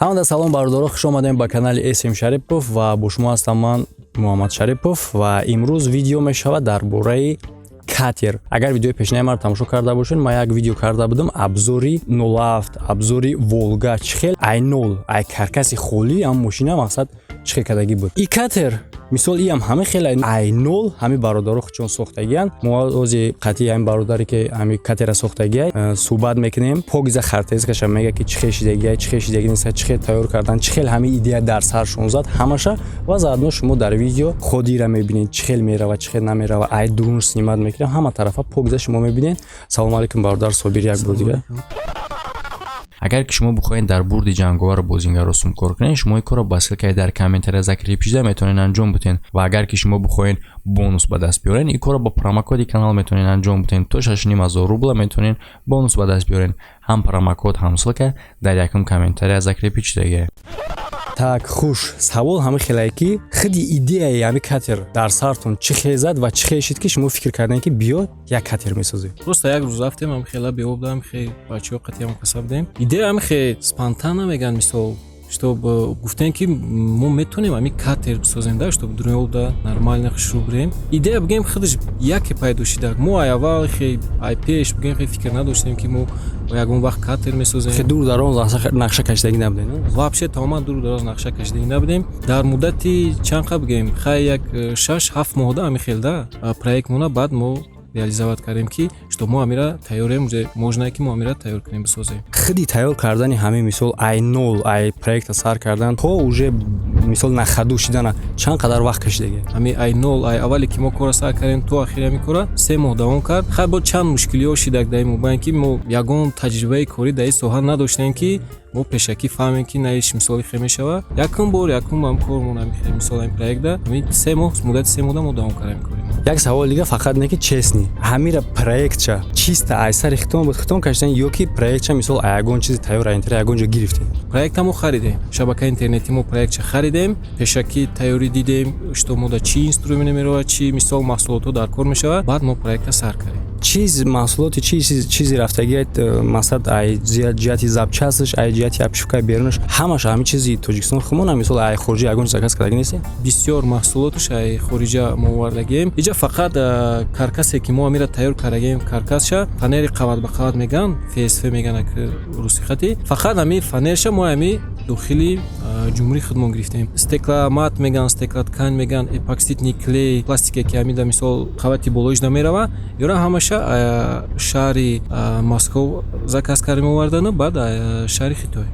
Ҳамада салом, бародаро, хуш омадем ба канали СМ Шарипов ва бо шумо ҳастам ман, Муҳаммад Шарипов. Ва имрӯз видео мешавад дар бораи катер. Агар видеои пешинаи маро тамошо карда бошед, ман як видео карда будам, обзори 07, обзори Волга, чӣ хел ай нол, ай каркаси холӣ ам мошина, мақсад, чӣ хел кардагӣ буд. И катер, мисол, иам ҳама хеле ай нол ҳами бародаро худшон сохтагиянд. Мо ози қатъи ҳами бародаре, ки ҳами катера сохтагия, суҳбат мекунем. Покиза характеристикаша мега, ки чӣ хел шидагия, чӣ хел шидагӣ неста, чӣ хел тайёр кардан, чӣ хел ҳами идея дар саршон зад, ҳамаша. Ва заодно шумо дар видео ходира мебинед, чӣ хел мерава, чӣ хел намерава, ай дурун снимать мекунем, ҳама тарафа покиза шумо мебинед. Салому алейкум, бародар Собир, як бор дига. Агар ки шумо бихоҳед дар бурди ҷанговару бозингарро сумкор кунед, шумо ин корро ба ссылкаи дар комментария закреп шуда метавонед анҷом бутед. Ва агар ки шумо бихоҳед бонус ба даст биёред, ин корро бо промокоди канал метавонед анҷом бутед. То 6500 рубла метавонед бонус ба даст биёред. Ҳам промокод, ҳам ссылка дар якум комментария закрепить шудагия. Так, хуш, савол ҳама хелае, ки худи идеяи ҳами катер дар сартон чӣ хел зад ва чӣ хел шид, ки шумо фикр кардем, ки биё, як катер месозем? Просто як рӯз рафтем, ҳам хела беоб дам, хе бачаҳо қатиам каса будем. Идея ҳам хе спонтанно меган, мисол, чтоб гуфтем, ки мо метонем ҳами катер бисозем да, чтоб дунёда нормально хушрӯ бирем. Идея, бигем, худаш яке пайдо шида. Мо ай аввал, хе ай пеш, бигем, хе фикр надоштем, ки мо ягон вақт катер месозем. Хе дур дароз нақша кашидагӣ набудем? Вообще тамоман дуру дароз нақша кашидагӣ набудем. Дар муддати чанд қа, бигем, хай, як 6-7 моҳда ҳами хел да проект мона баъд мо реализовать кардем, ки что мо амира тайёрем, уже можно, ки мо амира тайёр кунем, бисозем. Худи тайёр кардани ҳамин, мисол, ай нол, ай проекта сар кардан то уже, мисол, на ходу шидана чанд қадар вақт кашидагӣ? Ҳами ай нол, ай аввале ки мо кора сар кардем, то ахири ҳами кора 3 моҳ давом кард. Хай, бо чанд мушкилиҳо шидак дар ин мобайн, ки мо ягон таҷрибаи корӣ дар ин соҳа надоштем, ки мо пешакӣ фаҳмем, ки на иш, мисоли, хе мешава. Якум бор, якум ҳам кормон ҳами хе, мисол, ҳами проекта ҳами 3 моҳ, муддати 3 моҳда мо давом кардем кори. Як саволи дига фақат не, ки честный, ҳамира проектча чиста ай сари хитон буд, хитон кашидан, ё ки проектча, мисол, ягон чизи тайёр интернет ягон ҷо гирифтем? Проекта мо харидем, шабакаи интернетӣ мо проектча харидем, пешакӣ тайёрӣ дидем, что мода чӣ инструмент меравад, чӣ, мисол, маҳсулотҳо дар кор мешавад, баъд мо проекта сар кардем. Чиз маҳсулоти, чи чизи рафтагӣ, масалан, ай ҷиҳати запчасташ, ай ҷиҳати обшивкаи берунаш, ҳамаш ҳамин чизи Тоҷикистон хумона, мисол, ай хориҷа ягон чиз заказ кардагӣ нестем? Бисёр маҳсулоташ ай хориҷа мо овардагием. Иҷа фақат каркасе, ки мо амира тайёр кардагием, каркасша фанери қават ба қават меган, ФСФ меган русихати, фақат ҳами фанерша мо ҳами дохили ҷумҳурии худмон гирифтем. Стекломат меган, стеклоткань меган, эпоксидный клей, пластике, ки ҳамида, мисол, қавати болоиш намерава, ёра ҳамаша шаҳри Москов заказ кардем, овардану баъд шаҳри Хитой.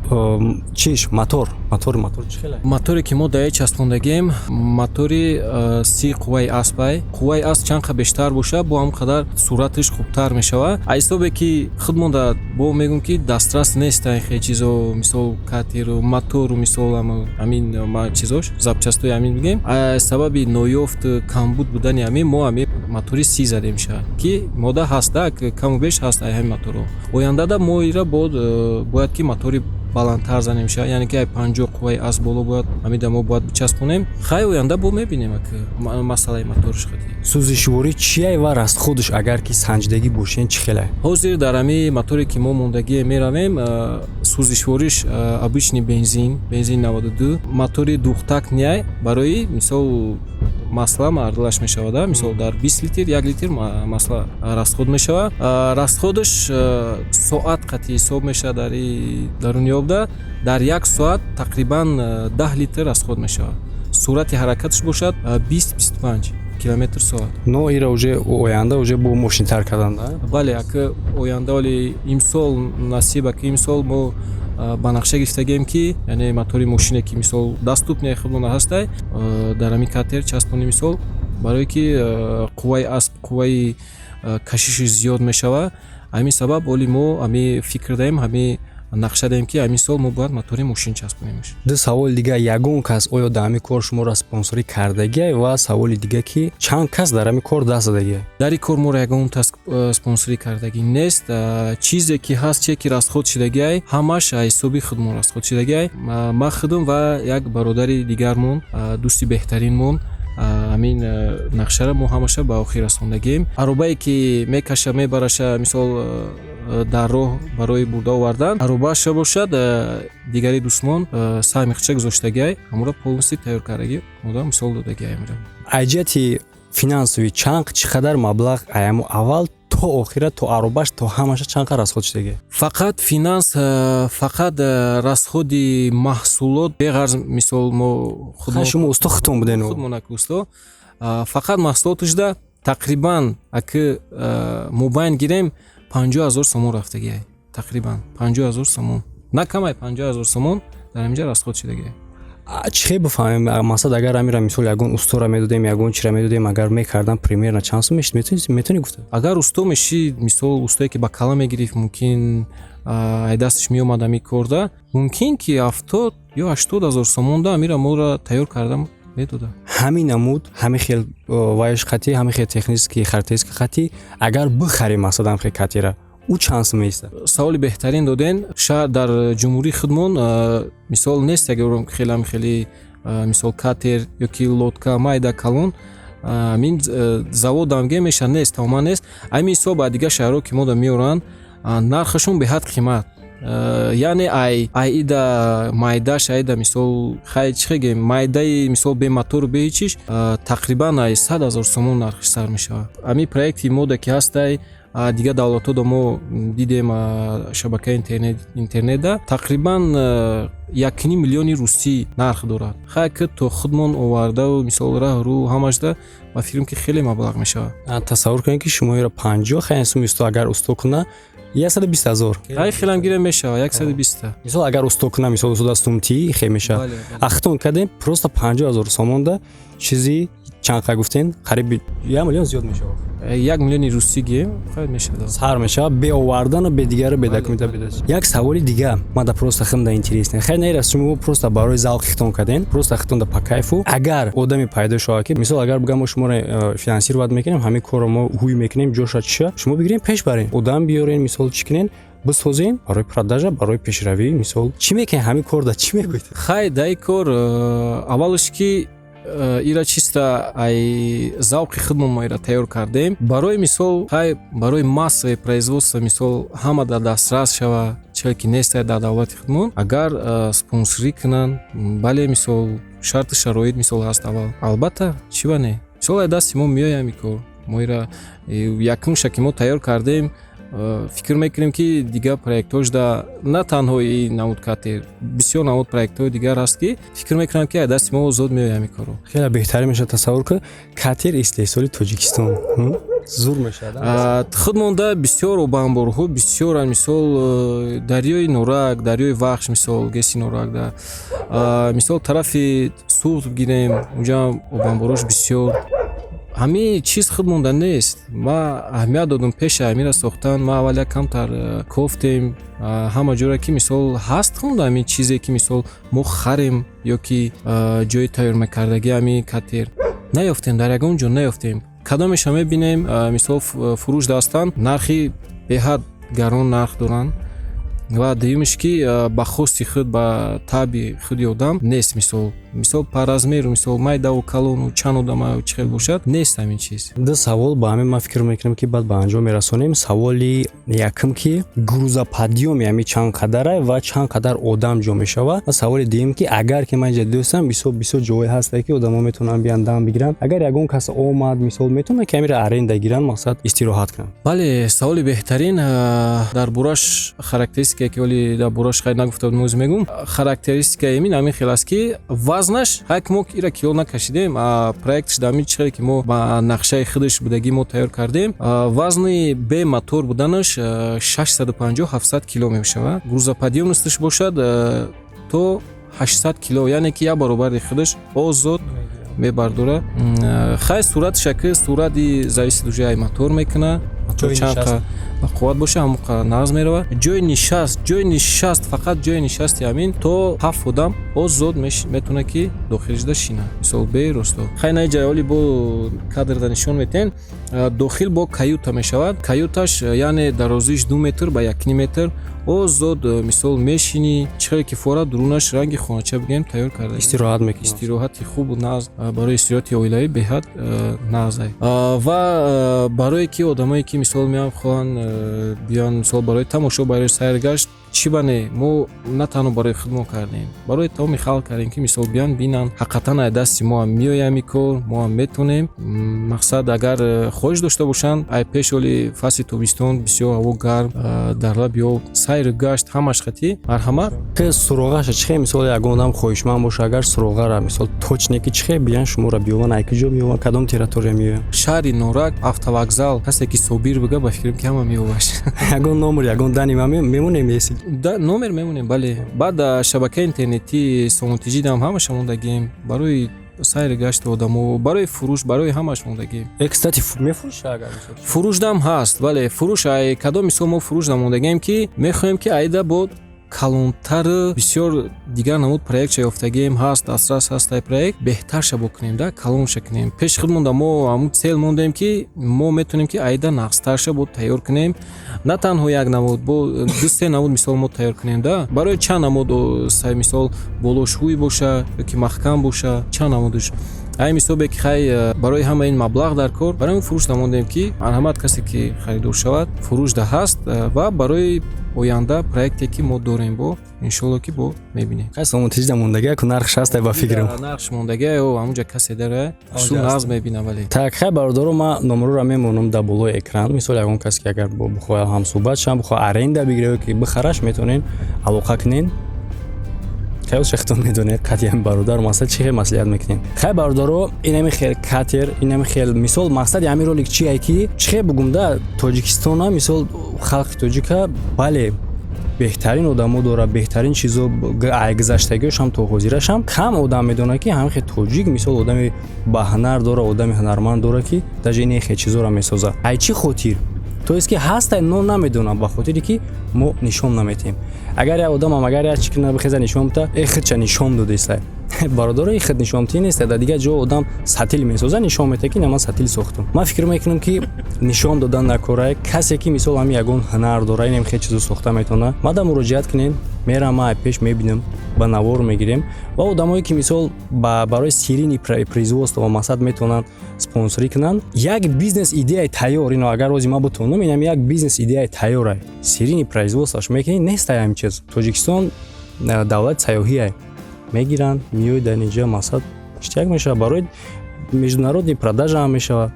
Чиш, мотор чӣ хеле? Моторе, ки мо дар часпондагием, мотори 30 қувваи аспай. Қувваи асп чанд қа бештар боша, бо ҳам қадар суръаташ хубтар мешава. А ҳисобе ки худмонда, бо мегӯм, ки дастрас нест хе чизо, мисол, катеру мотору, мисол, ҳамин чизош, запчастои ҳамин, бигем, сабаби ноёфт, камбуд будани ҳамин, мо ҳамин мотори 30 задем ша, ки мода ҳаста, каму беш ҳаст ай ҳамин моторо. Ояндада мо ира бояд ки мотори баландтар занем ша, яъне ки ай 50 қувваи асп боло бояд ҳамида мо бояд бичаспонем. Хай, оянда бо мебинем масъалаи моторш хати. Сӯзишворӣ чия ва расходаш, агар ки санҷидагӣ бошен, чӣ хеле? Ҳозир дар ҳамин моторе, ки мо мондагие меравем, сӯзишвориш обычный бензин, бензин 92, мотори двухтактный. Барои мисол, масла мардалаш мешавад, мисол, дар 20 литр 1 литр масла расход мешавад. Расходаш соат қатъи ҳисоб мешавад. Дар даруни обда дар як соат тақрибан 10 литр расход мешавад. Суръати ҳаракаташ бошад 20-25 километр соат. Но ира уже оянда уже бо мошинтар кардан? Бале, ака, оянда, оли имсол насиба, ки имсол мо ба нақша гирифтагием, ки яъне мотори мошине, ки, мисол, доступный худмона ҳастай, дар ҳамин катер часпонем, мисол, барое ки қувваи асп, қувваи кашиши зиёд мешавад. Ҳамин сабаб оли мо ҳами фикр даем, ҳами нақша даем, ки ҳамин сол мо бояд мотори мошин часпонемш. Ду саволи дига: ягон кас оё дар ҳамин кор шуморо спонсорӣ кардагиай? Ва саволи дига, ки чанд кас дар ҳамин кор даст задагиай? Дар ин кор моро ягон кас спонсорӣ кардагӣ нест. Чизе ки ҳаст, че ки расход шудагиай, ҳамаш ҳисоби худмон расход шудагиай. Ман худам ва як бародари дигармон, дӯсти беҳтаринмон. Ҳамин нақшаро мо ҳамаша ба охир расондагием. Аробае, ки мекаша, мебараша, мисол, дар роҳ барои бурда овардан аробаша бошад, дигари дусмон саҳми худша гузоштагиай, ҳамуро полностью тайёр кардагӣ, мода мисол додагиай амира. Аз ҷиҳати финансовӣ чанд, чӣ қадар маблағ аямо аввал то охира, то аробаш, то ҳамаша чанд қадр расход шудагӣ? Фақат финанс, фақат расходи маҳсулот беғарз, мисол, мо Шумо усто худтон буден? Худмонаки усто. Фақат маҳсулоташда тақрибан, аки мобайн гирем, 50 000 сомон рафтагиай. Тақрибан 50 000 сомон, на камай, 50 000 сомон дар ҳаминҷа расход шудагиай. Чӣ хел бифаҳмем? Мақсад, агар амира, мисол, ягон устора медодем, ягон чира медодем, агар мекардам, примерно чанд сум мешид? Метавонӣ гуфта? Агар усто мешид, мисол, устое, ки ба кала мегирифт, мумкин ай дасташ меомад ами корда, мумкин ки 70 ё 80 ҳазор сомонда амира моро тайёр карда медода. Ҳамин намуд, ҳамин хел вайш хати, ҳамин хел технический характеристика хати, агар бихарем, мақсад, ҳам хел катера, ӯ чанд сум меистад? Саволи беҳтарин доден. Шаҳр, дар ҷумҳурии худмон, мисол, нест агар хелам хеле, мисол, катер ёки лодка майда, калон, ҳамин заводам ге меша, нест, тамоман нест. Ҳамин ҳисоб ба дигар шаҳрҳо, ки мода меоранд, нархашон беҳад қимат, яъне ай ида майдаш, айда, мисол, хай, чӣ хегем, майдаи, мисол, бемотору беҳичиш, тақрибан ай 100 000 сомон нархиш сар мешавад. Ҳамин проекти мода, ки ҳастай, дигар давлатҳода мо дидем, шабакаи интернетда тақрибан 1,5 миллиони русӣ нарх дорад. Хай, ки то худмон овардау, мисол, раҳру ҳамашда, ба фикрам, ки хеле маблағ мешавад. Тасаввур кунед, ки шумо ира 50, хай, суми усто, агар усто куна, 120 000. Ай, хелам гира мешавад, 120-та. Мисол, агар усто куна, мисол, усто сумтӣ хе мешавад. Ахтон кардем, просто 50 000 сомонда чизи чанд қа гуфтен, қариби 1 миллион зиёд мешавад. 1 миллиони русӣ гием, хай, мешавад. Сар мешавад беовардану бедигару бедокумента. Як саволи дига мада, просто химда интересно. Хай, наира, шумо просто барои завқи хитон карден, просто хитонда по кайфу. Агар одаме пайдо шавад, ки, мисол, агар бигам, мо шуморо финансировать мекунем, ҳамин корро мо ҳуй мекунем, ҷоша чиша шумо бигирем, пеш барен, одам биёрен, мисол, чӣ кунен, бисозем барои продажа, барои пешравӣ, мисол, чӣ мекунем ҳамин кор да, чӣ мегӯед? Хай, дар кор аввалаш ки ира чиста ай завқи худмон мо ира тайёр кардем. Барои, мисол, хай, барои массовое производство, мисол, ҳама дар дастрас шава, чизе ки нестай дар давлати худмон, агар спонсорӣ кунанд, бале, мисол, шарту шароит, мисол, ҳаст аввал, албатта, чӣ ба не, мисол, ай дасти мо меоям ин кор. Мо ира якумша, ки мо тайёр кардем, фикр мекунем, ки дигар проектҳошда, на танҳо ин намуд катер, бисёр намуд проектҳои дигар ҳаст, ки фикр мекунам, ки ай дасти мо озод меоям ин корро. Хеле беҳтарин мешавад. Тасаввур кун, катер истеҳсоли Тоҷикистон, зур мешавад. Худ монда бисёр обанборҳо бисёранд, мисол, дарёи Норак, дарёи Вахш, мисол, ГЭСи Норак да, мисол, тарафи Суғд бигирем, унҷа обанборҳош бисёр. Ҳамин чиз худ монда нест. Ма аҳамият додам пеши ҳамира сохтан. Ма аввал як камтар кофтем ҳама ҷора, ки, мисол, ҳаст хонда ҳамин чизе, ки, мисол, мо харем ё ки ҷои тайёр мекардагӣ ҳамин катер, наёфтем, дар ягон ҷо наёфтем. Кадомеша мебинем, мисол, фурӯш ҳастанд, нархи беҳад гарон нарх доранд. Ва дуюмиш, ки ба хости худ, ба таби худи одам нест, мисол, по размеру, мисол, майдаву калону чанд одама чӣ хел бошад, нест ҳамин чиз. Ду савол ба ҳамин ман фикр мекунам, ки баъд ба анҷом мерасонем. Саволи якум, ки грузоподъёми ҳамин чанд қадара ва чанд қадар одам ҷо мешавад? Ва саволи дуюм, ки агар ки ман инҷа дӯстам, бисёр бисёр ҷоҳое ҳастае, ки одамо метавонанд биян, дам бигиранд, агар ягон кас омад, мисол, метавонад, ки ҳамира аренда гиранд, мақсад, истироҳат кунанд? Бале, саволи беҳтарин. Дар бораш характеристикае, ки оли дар бораш хайр нагуфта будем, оз мегум. Характеристикаи ин ҳамин хел аст, ки вазнаш, ҳай, ки мо ира кило накашидем, проектш дар ҳамин чихеле, ки мо ба нақшаи худаш будагӣ мо тайёр кардем, вазни бе мотор буданаш 650-700 кило мешавад. Грузоподъёмностьш бошад то 800 кило, яъне ки як баробари худаш озод мебардора. Хай, суратша, ки сурати зависит уже ай мотор мекуна, мотор чанд. Бақувват боша, ҳамон қадар нағз меравад. Ҷои нишаст, фақат ҷои нишасти ҳамин то ҳафт одам озод метавонад, ки дохил шуда шинад, мисол, беросто. Хай, на ҷай оли бо кадрда нишон метиҳем. Дохил бо каюта мешавад. Каюташ, яъне дарозиш 2 метр ба 1,5 метр. Озод, мисол, мешинӣ, чӣ хеле ки фора, дурунаш ранги хонача бигем тайёр карда. Истироҳат мекунад. Истироҳати хубу нағз, барои истироҳати оилавӣ беҳад нағз. Ва барое ки одамое ки, мисол, меоянд, хоҳанд биёянд, мисол, барои тамошо, барои сайргашт, чӣ ба не. Мо на танҳо барои худмон кардем, барои тамоми халқ кардем, ки, мисол, биёянд, бинанд, ҳақиқатан ай дасти мо ҳам меояд ин кор, мо ҳам метавонем. Мақсад, агар хоҳиш дошта бошанд, ай пеш оли фасли тобистон, бисёр ҳаво гарм, дар лаби об сайру гашт, ҳамаш қатӣ, марҳамат. Ки суроғаша чӣ хел? Мисол, ягон одам хоҳишманд боша, агар суроғара, мисол, точно ки чӣ хел биян, шуморо биёван, ай куҷо меёван, кадом территория меоян? Шаҳри Норак, автовокзал. Касе ки Собир бига, ба фикрам, ки ҳама меёбаш. Ягон номер, ягон дани ма мемонем еси? Да, номер мемонем, бале. Баъд дар шабакаи интернетии Сомонтиҷидам ҳамаша мондагем, барои сайри гашти одамо, барои фурӯш, барои ҳамаш мондагем. Кстати, мефурӯша агар мисол? Фурӯшдам ҳаст, бале. Фурӯш ай кадом, мисол, мо фурӯш намондагем, ки мехоҳем, ки айда бо калонтар, бисёр дигар намуд проектша ёфтагием ҳаст, дастрас ҳаст, ай проект беҳтарша бикунем да, калонша кунем. Пеши худ монда мо ҳамун цель мондем, ки мо метавонем, ки айда нағзтарша бо тайёр кунем. На танҳо як намуд, бо ду се намуд, мисол, мо тайёр кунем да, барои чанд намуд, мисол, болошӯй боша ёки маҳкам боша, чанд намудаш. Ай мисобе ки хай, барои ҳама ин маблағ дар кор, барои фурӯш намондем, ки марҳамат, касе ки харидор шавад, фурӯш да ҳаст. Ва барои оянда проекте ки мо дорем, бо иншолло, ки бо мебинем. Хай, Сомонтиҷида мондагӣ яку нархш ҳастай, ба фикрам. Нархш мондагӣ, ҳамунҷа касе дара су нағз мебина, вале. Так, хай, бародаро, ман номерора мемонам дар болои экран. Мисол, ягон кас ки агар бихоҳад ҳамсӯҳбат шавам, бихоҳад аренда бигира ё ки бихараш, метавонен алоқа кунен. Хеле шахтон медонед, қатъиян бародар масалан чӣ хел маслиҳат мекунем. Хай, бародаро, инами хел катер, инами хел, мисол, мақсади ҳамин ролик чие, ки чӣ хел бугум да, Тоҷикистона, мисол, халқи тоҷика, бале, беҳтарин одамо дорад, беҳтарин чизо. Ай гузаштагиошам то ҳозирашам кам одам медонад, ки ҳамин хел тоҷик, мисол, одами баҳунар дора, одами ҳунарманд дора, ки даже ин хел чизоро месозад. Ай чӣ хотир? То есть ки ҳастай, но намедонам, ба хотире ки мо нишон наметиҳем. Агар як одамам, агар як чӣ кина бихеза, нишон бита, э, худша нишон додеста. Бародаро, и худ нишонтӣ нест. Дар дигар ҷо одам сатил месоза, нишон метиҳад, ки ман сатил сохтам. Ман фикр мекунам, ки нишон додан накорай. Касе ки, мисол, ҳамин ягон ҳунар дора, инам хел чизо сохта метавона, мада муроҷиат кунем, мерам, ман пеш мебинам, ба навор мегирем. Ва одамое ки, мисол, барои серийный производство ва мақсад метавонанд спонсорӣ кунанд, як бизнес идеяи тайёр. Ино агар рози ман бутонам, инам як бизнес идеяи тайёра, серийный производствош мекунӣ. Нестай ҳамин чиз. Тоҷикистон давлати сайёҳие, мегиранд, меои дар инҷа, мақсад, иштияк мешавад, барои международный продажа ҳам мешавад.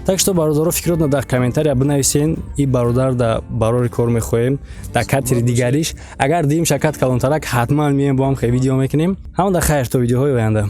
Так что, бародаро, фикротно дар комментария бинависен. И бародар да барори кор мехоҳем дар катери дигариш. Агар дидем шакат калонтарак, ҳатман меем, бо ҳам хе видео мекунем. Ҳамада хайр, то видеоҳои оянда.